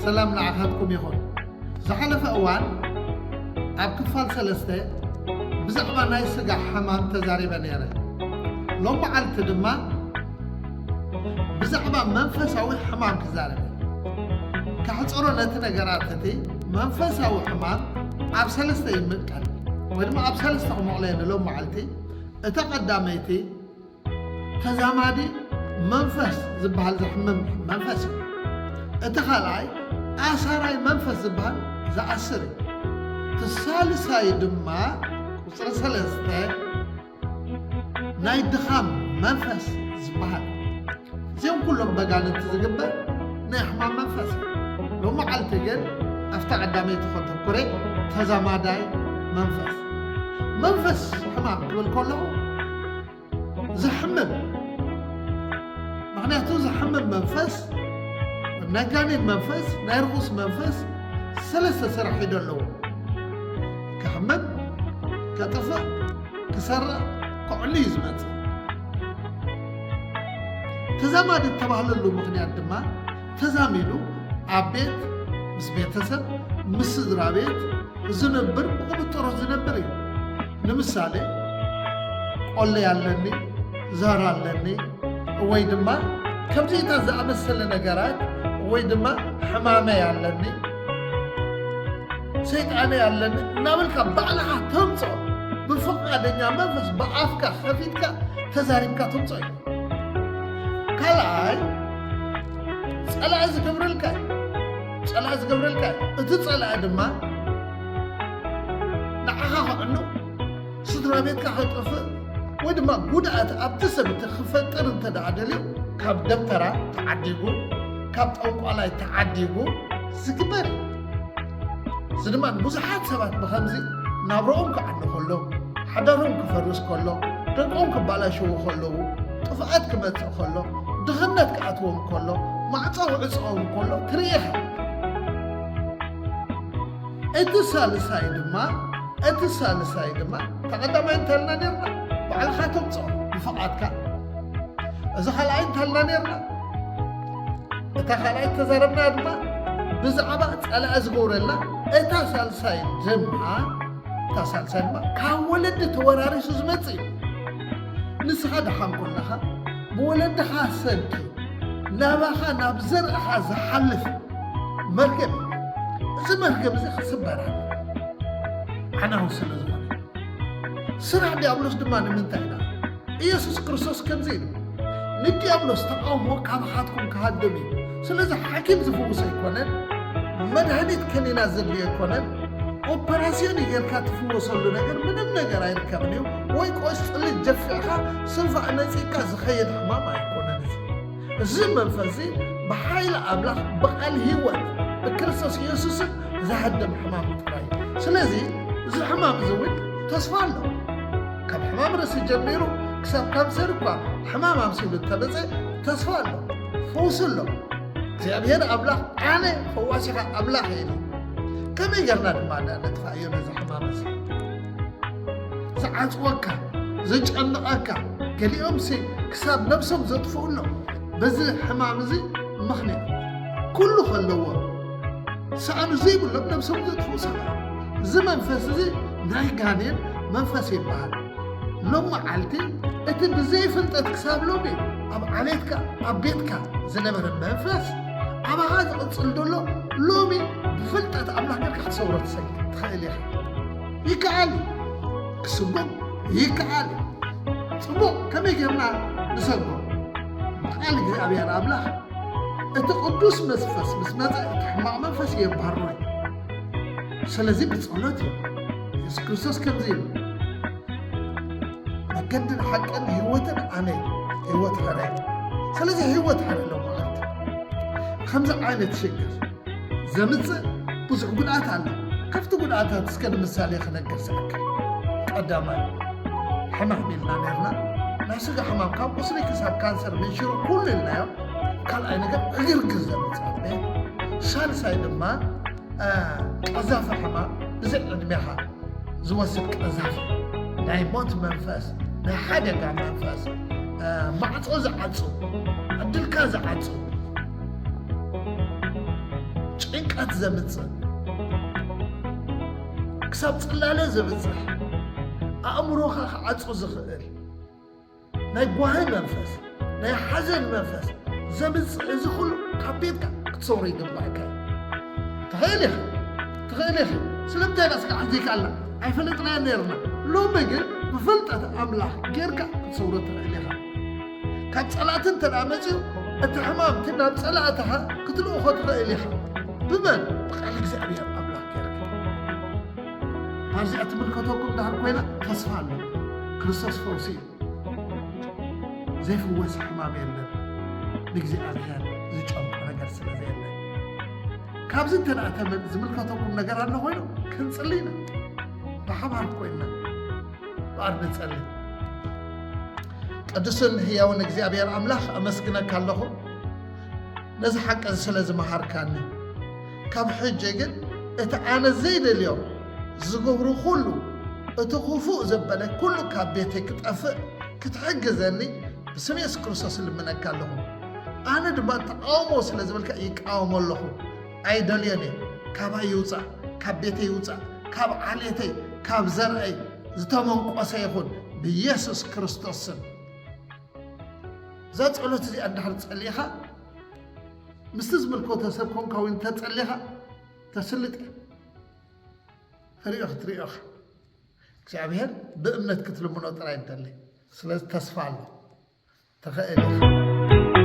ሰላም ንዓኻትኩም ይኹን። ዝሓለፈ እዋን ኣብ ክፋል ሰለስተ ብዛዕባ ናይ ስጋ ሕማም ተዛሪበ ነይረ። ሎም መዓልቲ ድማ ብዛዕባ መንፈሳዊ ሕማም ክዛረብ እየ። ከሕፅሮ ነቲ ነገራት እቲ መንፈሳዊ ሕማም ኣብ ሰለስተ ይምቀል ወይ ድማ ኣብ ሰለስተ ክመቕሎ እየ ንሎም መዓልቲ። እታ ቀዳመይቲ ተዛማዲ መንፈስ ዝበሃል ዘሕምም መንፈስ እዩ። እቲ ካልኣይ ኣሳራይ መንፈስ ዝበሃል ዝኣስር እዩ። እቲ ሳልሳይ ድማ ቁፅሪ ሰለስተ ናይ ድኻም መንፈስ ዝበሃል። እዚኦም ኩሎም በጋንንቲ ዝግበር ናይ ሕማም መንፈስ እዩ። ሎመዓልቲ ግን ኣብታ ቀዳመይቲ ከተኩረ ተዛማዳይ መንፈስ። መንፈስ ሕማም ክብል ከለኹ ዘሕምም፣ ምኽንያቱ ዘሕምም መንፈስ፣ ናይ ጋኔን መንፈስ፣ ናይ ርኹስ መንፈስ ሰለስተ ስራሕ ኢዶ ኣለዎ። ከሕምም፣ ከጥፍእ፣ ክሰርዕ፣ ከዕሉ እዩ ዝመጽእ። ተዛማዲ እተባህለሉ ምኽንያት ድማ ተዛሚዱ ኣብ ቤት ምስ ቤተሰብ ምስ ስድራ ቤት ዝነብር ብቁጥጥሮ ዝነብር እዩ። ንምሳሌ ቆለይ ኣለኒ፣ ዘር ኣለኒ ወይ ድማ ከምዚታት ዝኣመሰለ ነገራት ወይ ድማ ሕማመይ ኣለኒ፣ ሰይጣነይ ኣለኒ እናበልካ ባዕልኻ ተምፅኦ፣ ብፍቓደኛ መንፈስ ብኣፍካ ከፊትካ ተዛሪብካ ተምፅኦ እዩ። ካልኣይ ፀላኢ ዝገብረልካ እዩ። ፀላኢ ዝገብረልካ እዩ። እቲ ፀላኢ ድማ ንዓኻ ከዕኑ፣ ስድራ ቤትካ ከጥፍእ ወይ ድማ ጉድኣት ኣብቲ ሰብ እቲ ክፈጥር እንተ ደኣ ደልዩ ካብ ደብተራ ተዓዲጉ፣ ካብ ጠንቋላይ ተዓዲጉ ዝግበር እዩ። እዚ ድማ ብዙሓት ሰባት ብኸምዚ ናብረኦም ክዓኑ ከሎ፣ ሓዳሮም ክፈርስ ከሎ፣ ደቆም ክባላሸዉ ከለዉ፣ ጥፍኣት ክመጽእ ከሎ፣ ድኽነት ክኣትዎም ከሎ፣ ማዕጾ ክዕጸዎም ከሎ ትርኢ ኢኻ። እቲ ሳልሳይ ድማ፣ እቲ ሳልሳይ ድማ፣ ተቐዳማይ እንተልና ነርና፣ ባዕልኻ ተምጽኦ ብፍቓድካ። እዚ ካልኣይ እንተልና ነርና፣ እታ ካልኣይ እተዛረብና ድማ ብዛዕባ ጸላኢ ዝገብረልና፣ እታ ሳልሳይ ድማ፣ እታ ሳልሳይ ድማ ካብ ወለዲ ተወራሪሱ ዝመጽእ እዩ። ንስኻ ደሓን ኮለኻ፣ ብወለድኻ ሰንኪ፣ ናባኻ ናብ ዘርእኻ ዝሓልፍ መርገም እዩ። እዚ መርገም እዚ ክስበር ኣለዎ። ዓናዊ ስለ ዝኾነ። ስራሕ ዲያብሎስ ድማ ንምንታይ ኢና? ኢየሱስ ክርስቶስ ከምዚ ኢሉ፣ "ንዲያብሎስ ተቃውሞ ካባኻትኩም ክሃድም እዩ። ስለዚ ሓኪም ዝፍውስ ኣይኮነን፣ መድሃኒት ከኒና ዘድልዮ ኣይኮነን፣ ኦፐራሲዮን ጌርካ ትፍወሰሉ ነገር ምንም ነገር ኣይርከብን እዩ፣ ወይ ቆስጥሊ ጀፊዕካ ስንፋዕ ነጺግካ ዝኸይድ ሕማም ኣይኮነን እዚ። እዚ መንፈስ እዚ ብሓይሊ ኣምላኽ ብቃል ህይወት ብክርስቶስ ኢየሱስን ዝሃድም ሕማም ጥራይ እዩ። ስለዚ እዚ ሕማም እዚ እውን ተስፋ ኣሎ። ካብ ሕማም ርእሲ ጀሚሩ ክሳብ ካንሰር እኳ ሕማም ኣምሲሉ እንተመጸ ተስፋ ኣሎ፣ ፈውሲ ኣሎ። እግዚኣብሔር ኣምላኽ ኣነ ፈዋሲኻ ኣምላኽ እየ ኢሉ። ከመይ ጌርና ድማ ነጥፋእዮ ነዚ ሕማም እዚ? ዝዓጽወካ፣ ዘጨንቐካ፣ ገሊኦምሲ ክሳብ ነብሶም ዘጥፍኡ ኣለዉ። በዚ ሕማም እዚ ምኽንያት ኩሉ ከለዎ ሰኣኑ ዘይብሎም ነብሶም ዘጥፍኡ ሰባት። እዚ መንፈስ እዚ ናይ ጋኔን መንፈስ ይበሃል። ሎም መዓልቲ እቲ ብዘይፍልጠት ክሳብ ሎሚ ኣብ ዓሌትካ፣ ኣብ ቤትካ ዝነበረ መንፈስ ኣባኻ ዝቕጽል ዘሎ ሎሚ ብፍልጠት ኣምላኽ ጌርካ ክትሰውሮ ትሰ-፣ ትኽእል ኢኻ። ይከኣል እዩ። ክስጎም ይከኣል እዩ። ጽቡቕ፣ ከመይ ጌርና ንሰጎም? ብቃል እግዚኣብሔር ኣምላኽ እቲ ቅዱስ መንፈስ ምስ መጸ እቲ ሕማቕ መንፈስ የባርሮ እዩ። ስለዚ ብጸሎት እዩ። የሱስ ክርስቶስ ከምዚ ኢሉ፣ "መገድን ሓቅን ህይወትን ኣነ ህይወት ሕረ እዩ። ስለዚ ህይወት ሕረ ሎም መዓልቲ ከምዚ ዓይነት ሽግር ዘምጽእ ብዙሕ ጉድኣት ኣሎ። ካብቲ ጉድኣታት እስከ ንምሳሌ ክነግር ዝኣክል፣ ቀዳማይ ሕማም ኢልና ነርና፣ ናይ ስጋ ሕማም ካብ ቁስሊ ክሳብ ካንሰር መንሽሮ ኩሉ ኢልናዮ። ካልኣይ ነገር ዕግርግር ዘምጽእ ኣጥሜት፣ ሳልሳይ ድማ፣ እ፣ ቀዛፊ ሕማም ብዘይ ዕድሜኻ ዝወስድ ቀዛፊ ናይ ሞት መንፈስ፣ ናይ ሓደጋ መንፈስ፣ እ፣ ማዕጾ ዝዓጹ፣ ዕድልካ ዝዓጹ፣ ጭንቀት ዘምጽእ፣ ክሳብ ጽላለ ዘብጽሕ፣ ኣእምሮኻ ክዓጹ ዝኽእል ናይ ጓሂ መንፈስ፣ ናይ ሓዘን መንፈስ ዘምጽእ፣ እዚ ኩሉ ካብ ቤትካ ክትሰውሮ ይግባእካ። ትኽእል ኢኻ፣ ትኽእል ኢኺ። ስለምንታይ ኢና ስጋዕ ዘይከኣልና? ኣይፈለጥናዮን ነይርና። ሎሚ ግን ብፍልጠት ኣምላኽ ጌርካ ክትሰውሮ ትኽእል ኢኻ። ካብ ጸላእቲ እንተ ደኣ መጺኡ፣ እቲ ሕማም እቲ ናብ ጸላእትኻ ክትልእኾ ትኽእል ኢኻ። ብመን? ብቃል እግዚኣብሔር ኣምላኽ ጌርካ። ኣብዚኣ ትምልከተኩም ድሓር ኮይና ተስፋ ኣሎ። ክርስቶስ ፈውሲ እዩ። ዘይፍወስ ሕማም የለን፣ ንእግዚኣብሔር ዝጨንቆ ነገር ስለ ዘየለ። ካብዚ እንተ ደኣ ተመ-፣ ዝምልከተኩም ነገር ኣሎ ኮይኑ ክንጽሊ ኢና። ብሓባር ኮይና ብኣር ንጸሊ። ቅዱስን ህያውን እግዚኣብሔር ኣምላኽ ኣመስግነካ ኣለኹ፣ ነዚ ሓቂ እዚ ስለ ዝመሃርካኒ። ካብ ሕጂ ግን እቲ ኣነ ዘይደልዮ ዝገብሩ ኩሉ፣ እቲ ክፉእ ዘበለ ኩሉ ካብ ቤተይ ክጠፍእ ክትሕግዘኒ ብስም የሱስ ክርስቶስ እልምነካ ኣለኹ። ኣነ ድማ ተቃውሞ ስለ ዝበልካ ይቃወሞ ኣለኹ። ኣይደልዮን እየ። ካባይ ይውጻእ፣ ካብ ቤተይ ይውጻእ፣ ካብ ዓሌተይ፣ ካብ ዘርአይ ዝተመንቆሰ ይኹን ብየሱስ ክርስቶስ ስም። እዛ ጸሎት እዚኣ እንድሕር ጸሊእኻ፣ ምስቲ ዝምልከቶ ሰብ ኮንካ እውን እንተጸሊኻ፣ ተስልጥ እያ። ተሪኦ ክትሪኦ ኢኻ። እግዚኣብሔር ብእምነት ክትልምኖ ጥራይ ይደሊ። ስለዚ ተስፋ ኣሎ። ትኽእል ኢኻ።